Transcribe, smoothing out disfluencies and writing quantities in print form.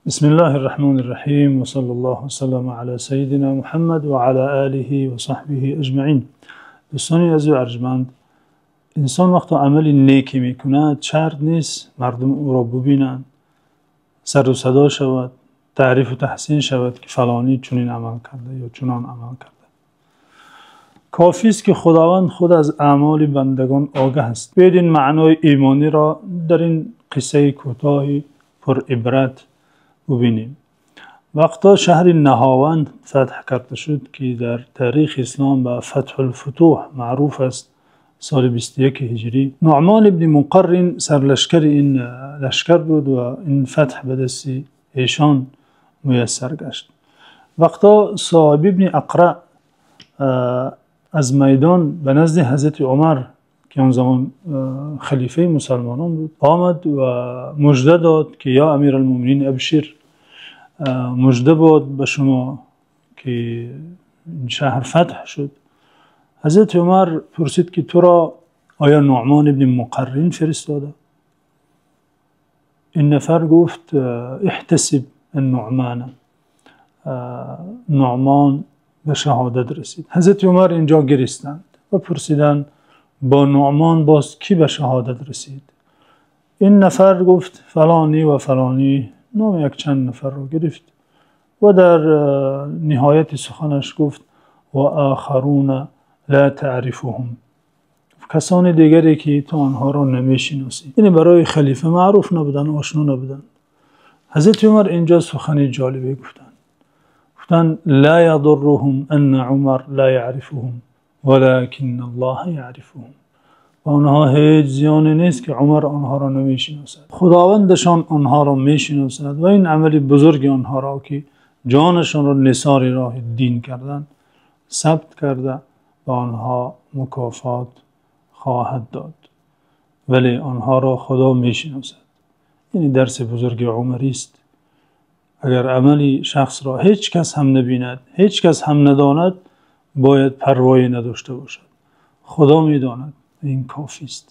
Бисмиллаҳир Раҳмонир Раҳим ва саллаллоҳу васаллама ала саййидина Муҳаммад ва ала олиҳи ва саҳбиҳи аҷмаин. Дӯстони азиз ва арҷманд, инсон вақте амали некӣ мекунад, шарт нест мардум ӯро бубинанд, сару садо шавад, таъриф ва таҳсин шавад, ки фалонӣ чунин амал карда ё чунон амал карда. Кофист ки Худованд худ аз аъмоли бандагон огаҳ аст. Биёед ин маънои имониро дар ин қиссаи кӯтоҳи пурибрат бубинем. Вақте шаҳри Наҳованд фатҳ карда шуд, ки дар таърихи ислом ба Фатҳул-Футӯҳ маъруф аст, соли 21 ҳиҷрӣ, Нӯъмон ибни Муқаррин сарлашкари ин лашкар буд ва ин фатҳ ба дасти эшон муяссар гашт. Вақте Соиб ибни Ақраъ аз майдон ба назди Ҳазрати Умар, ки он замон халифаи мусулмонон буд, омад ва мужда дод, ки ё Амиралмӯъминин, абшир, мужда бод ба шумо, ки ин шаҳр фатҳ шуд. Ҳазрати Умар пурсид, ки туро оё Нӯъмон ибни Муқаррин фиристода? Ин нафар гуфт: иҳтасиб ан-Нӯъмон, Нӯъмон ба шаҳодат расид. Ҳазрати Умар инҷо гиристанд ва пурсиданд: бо Нӯъмон боз кӣ ба шаҳодат расид? Ин нафар гуфт: фалонӣ ва фалонӣ, номи як чанд нафарро гирифт ва дар ниҳояти суханаш гуфт: ва охаруна ло таърифуҳум, касони дигаре ки ту онҳоро намешиносӣ. Яъне барои халифа маъруф набуданд, ошно набуданд. Ҳазрати Умар инҷо сухани ҷолибе гуфтанд. Гуфтанд: ло язурруҳум анна Умар ло яърифуҳум валокиналлоҳа яърифуҳум. Ба онҳо ҳеҷ зиёне нест, ки Умар онҳоро намешиносад. Худовандашон онҳоро мешиносад ва ин амали бузурги онҳоро, ки ҷонашонро нисори роҳи дин карданд, сабт карда ба онҳо мукофот хоҳад дод. Вале онҳоро Худо мешиносад. Ин дарси бузурги умрӣ аст. Агар амали шахсро ҳеҷ кас ҳам набинад, ҳеҷ кас ҳам надонад, бояд парвое надошта бошад. Худо медонад, ин кофист.